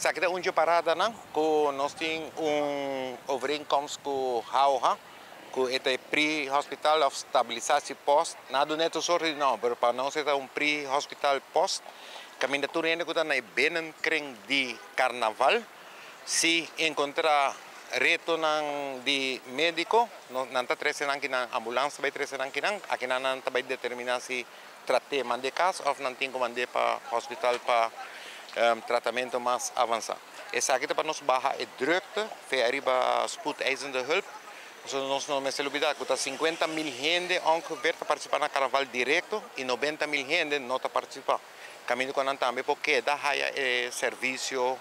Esaki ta un dje paradanan ku nos tin un overeenkomst ku HOH, ku e ta e pre-hospital of stabilisatiepost. Nan a duna e tur sorto di nòmber, pero pa nos e ta un pre-hospital post kaminda tur hende ku ta na e binnenkring di karnaval si enkontrá retonan di médiko, nan ta trese nan kinan, ambulans ta bai trese nan kinan, akinan nan ta bai determiná si trat'é mand'é kas òf nan tin ku mand'é pa hospital pa tratamentu mas avansá. Esaki ta pa nos baha e drukte fe ariba spoedeisende hulp. Pasobra nos no mester lubidá ku ta 50.000 hende ongeveer ta partisipá na karnaval direkto i 90.000 hende no ta partisipá. Kaminda ku nan tambe por keda haya e servisio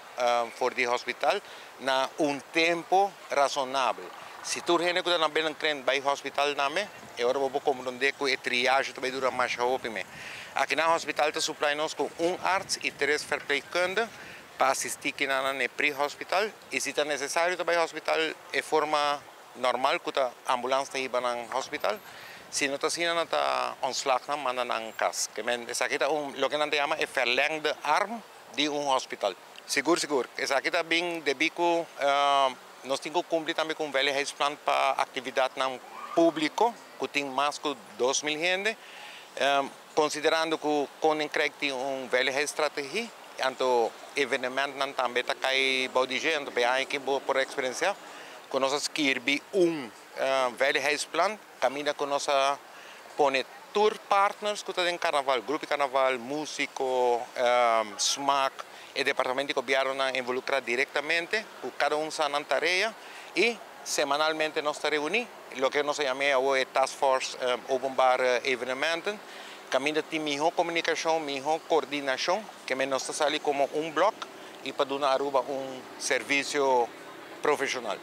for di hospital na un tempu rasonabel. Si tur hende ku ta na Binnenkring bai hospital tambe, e ora bo por komprondé ku e triage ta bai dura masha hopi me. Aki nan hospital ta suplai nos ku un arts i tres verpleegkunde pa asistí kinan na e pre-hospital i si ta nesesario ta bai hospital e forma normal ku ta ambulans ta hiba nan hospital. Si no ta asina nan ta ontslag nan manda nan kas. Ke men esaki ta un loke nan ta yama e verlengde arm di un hospital. Sigur sigur esaki ta bin debí ku nos tin ku kumpli tambe ku un veiligheidsplan pa aktividatnan públiko ku tin mas ku 2000 hende. Konsiderando ku Koninkrijk tin un veiligheidsstrategie anto evenementnan tambe ta kai bou di dje anto pa e aña aki bo por eksperensiá ku nos a skirbi un veiligheidsplan kaminda ku nos a pone tur partners ku ta den karnaval, grupo di karnaval, músiko, smak, e departamento di gobièrnunan involukrá direktamente ku kada un sa nan tarea i semanalmente nos ta reuní, loke nos a yam'é awor e task force openbare evenementen, kaminda tin mihó komunikashon, mihó kordinashon, ke men nos ta sali komo un blòk i pa duna Aruba un servisio profeshonal.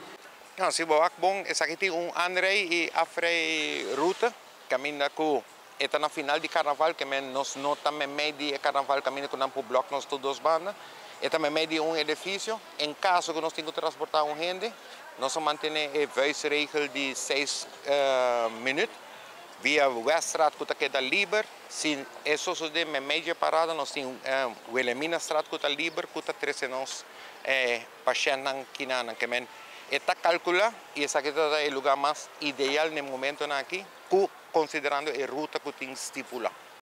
Si bo wak bon, esaki tin un aanrij i afrij rute, kaminda ku e ta na final di karnaval, ke men nos no ta meimei di e karnaval kaminda ku nan por blòk nos tur dos banda. E ta meimei di un edifisio. En kaso ku nos tin ku transportá un hende, nos a mantené e vuistregel di seis minüt via Weststraat ku ta keda liber. Si e sosodé meimei dje parada, nos tin Wilhelminastraat ku ta liber ku ta trese nos e pashèntnan kinanan. Ke men e ta kalkulá i esaki ta e lugá mas ideal na e momentonan aki ku konsiderando e ruta ku tin stipulá.